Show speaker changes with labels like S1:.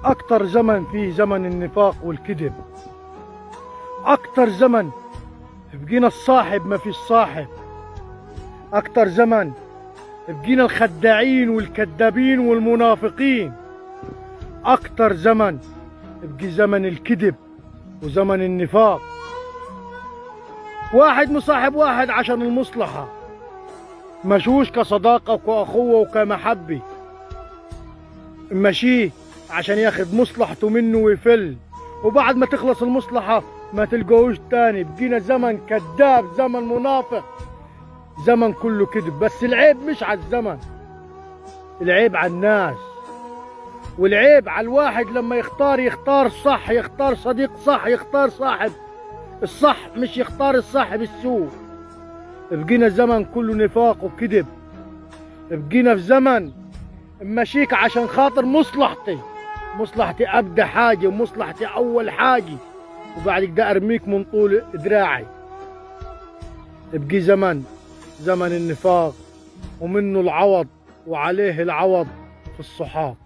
S1: أكتر زمن فيه زمن النفاق والكذب، أكتر زمن بقينا الصاحب ما فيش صاحب، أكتر زمن بقينا الخداعين والكذابين والمنافقين، أكتر زمن بقي زمن الكذب وزمن النفاق. واحد مصاحب واحد عشان المصلحة، مشوش كصداقة وكأخوة وكمحبة، ماشيه عشان ياخد مصلحته منه ويفل، وبعد ما تخلص المصلحة ما تلقوش تاني. بقينا زمن كذاب، زمن منافق، زمن كله كذب. بس العيب مش على الزمن، العيب على الناس، والعيب على الواحد لما يختار، يختار صح، يختار صديق صح، يختار صاحب الصح، مش يختار الصاحب السوء. بقينا زمن كله نفاق وكذب، بقينا في زمن ماشيك عشان خاطر مصلحتي، مصلحتي أبدى حاجة ومصلحتي أول حاجة، وبعد كده أرميك من طول دراعي. بقي زمن، زمن النفاق، ومنه العوض وعليه العوض في الصحاب.